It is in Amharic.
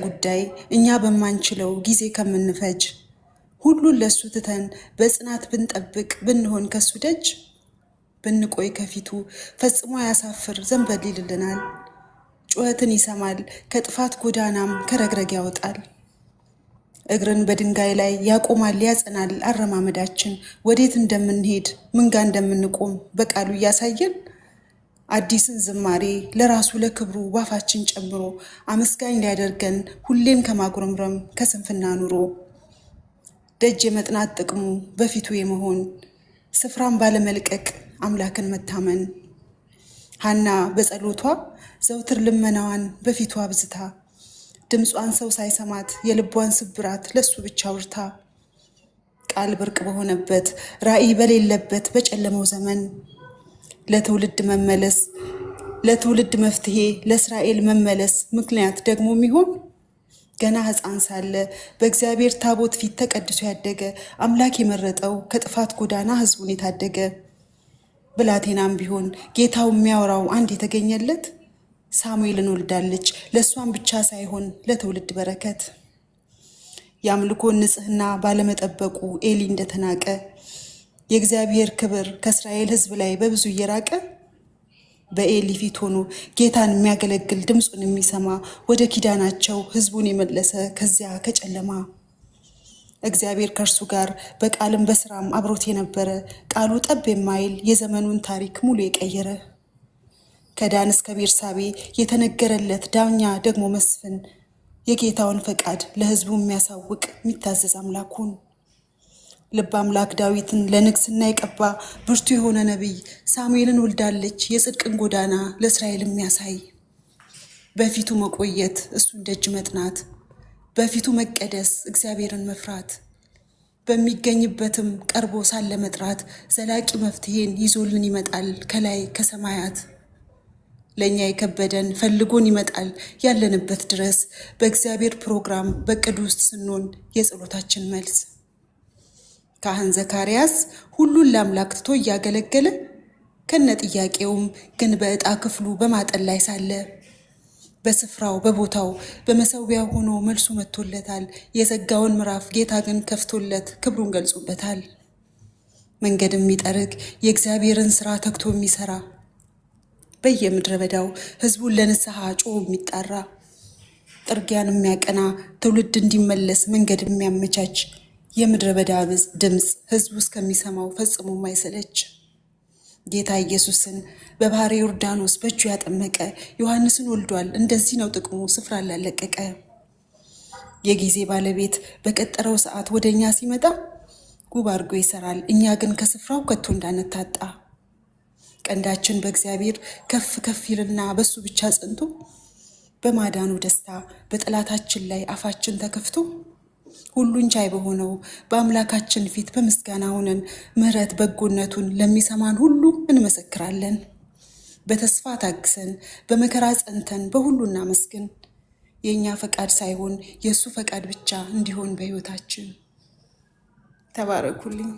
ጉዳይ እኛ በማንችለው ጊዜ ከምንፈጅ ሁሉን ለሱ ትተን በጽናት ብንጠብቅ ብንሆን ከሱ ደጅ ብንቆይ ከፊቱ ፈጽሞ አያሳፍር ዘንበል ይልልናል። ጩኸትን ይሰማል፣ ከጥፋት ጎዳናም ከረግረግ ያወጣል። እግርን በድንጋይ ላይ ያቆማል፣ ያጸናል። አረማመዳችን ወዴት እንደምንሄድ ምንጋ እንደምንቆም በቃሉ እያሳየን አዲስን ዝማሬ ለራሱ ለክብሩ ባፋችን ጨምሮ አመስጋኝ ሊያደርገን ሁሌም ከማጉረምረም ከስንፍና ኑሮ ደጅ የመጥናት ጥቅሙ በፊቱ የመሆን ስፍራን ባለመልቀቅ አምላክን መታመን። ሐና በጸሎቷ ዘውትር ልመናዋን በፊቱ አብዝታ ድምጿን ሰው ሳይሰማት የልቧን ስብራት ለሱ ብቻ አውርታ ቃል ብርቅ በሆነበት ራእይ በሌለበት በጨለመው ዘመን ለትውልድ መመለስ ለትውልድ መፍትሄ ለእስራኤል መመለስ ምክንያት ደግሞ የሚሆን ገና ሕፃን ሳለ በእግዚአብሔር ታቦት ፊት ተቀድሶ ያደገ አምላክ የመረጠው ከጥፋት ጎዳና ሕዝቡን የታደገ ብላቴናም ቢሆን ጌታው የሚያወራው አንድ የተገኘለት ሳሙኤልን ወልዳለች፣ ለእሷም ብቻ ሳይሆን ለትውልድ በረከት። የአምልኮን ንጽሕና ባለመጠበቁ ኤሊ እንደተናቀ የእግዚአብሔር ክብር ከእስራኤል ሕዝብ ላይ በብዙ እየራቀ በኤሊ ፊት ሆኖ ጌታን የሚያገለግል ድምፁን የሚሰማ ወደ ኪዳናቸው ሕዝቡን የመለሰ ከዚያ ከጨለማ እግዚአብሔር ከእርሱ ጋር በቃልም በስራም አብሮት የነበረ ቃሉ ጠብ የማይል የዘመኑን ታሪክ ሙሉ የቀየረ ከዳን እስከ ቤርሳቤ የተነገረለት ዳኛ ደግሞ መስፍን የጌታውን ፈቃድ ለሕዝቡ የሚያሳውቅ የሚታዘዝ አምላኩን ልበ አምላክ ዳዊትን ለንግስና የቀባ ብርቱ የሆነ ነቢይ ሳሙኤልን ወልዳለች፣ የጽድቅን ጎዳና ለእስራኤል የሚያሳይ። በፊቱ መቆየት እሱን ደጅ መጥናት፣ በፊቱ መቀደስ እግዚአብሔርን መፍራት፣ በሚገኝበትም ቀርቦ ሳለ መጥራት ዘላቂ መፍትሄን ይዞልን ይመጣል ከላይ ከሰማያት። ለእኛ የከበደን ፈልጎን ይመጣል ያለንበት ድረስ በእግዚአብሔር ፕሮግራም በዕቅዱ ውስጥ ስንሆን የጸሎታችን መልስ። ካህን ዘካርያስ ሁሉን ለአምላክ ትቶ እያገለገለ ከነ ጥያቄውም ግን በዕጣ ክፍሉ በማጠን ላይ ሳለ በስፍራው በቦታው በመሰዊያው ሆኖ መልሱ መጥቶለታል። የዘጋውን ምዕራፍ ጌታ ግን ከፍቶለት ክብሩን ገልጾበታል። መንገድ የሚጠርግ የእግዚአብሔርን ስራ ተግቶ የሚሰራ በየምድረ በዳው ሕዝቡን ለንስሐ ጮ የሚጣራ ጥርጊያን የሚያቀና ትውልድ እንዲመለስ መንገድ የሚያመቻች የምድረ በዳ ድምፅ ሕዝቡ እስከሚሰማው ፈጽሞ የማይሰለች ጌታ ኢየሱስን በባሕረ ዮርዳኖስ በእጁ ያጠመቀ ዮሐንስን ወልዷል። እንደዚህ ነው ጥቅሙ ስፍራ ላለቀቀ። የጊዜ ባለቤት በቀጠረው ሰዓት ወደ እኛ ሲመጣ ውብ አድርጎ ይሰራል። እኛ ግን ከስፍራው ከቶ እንዳንታጣ ቀንዳችን በእግዚአብሔር ከፍ ከፍ ይልና በሱ ብቻ ጸንቶ በማዳኑ ደስታ በጠላታችን ላይ አፋችን ተከፍቶ ሁሉን ቻይ በሆነው በአምላካችን ፊት በምስጋና ሆነን ምሕረት በጎነቱን ለሚሰማን ሁሉ እንመሰክራለን። በተስፋ ታግሰን በመከራ ጸንተን በሁሉ እናመስግን። የእኛ ፈቃድ ሳይሆን የእሱ ፈቃድ ብቻ እንዲሆን በሕይወታችን። ተባረኩልኝ።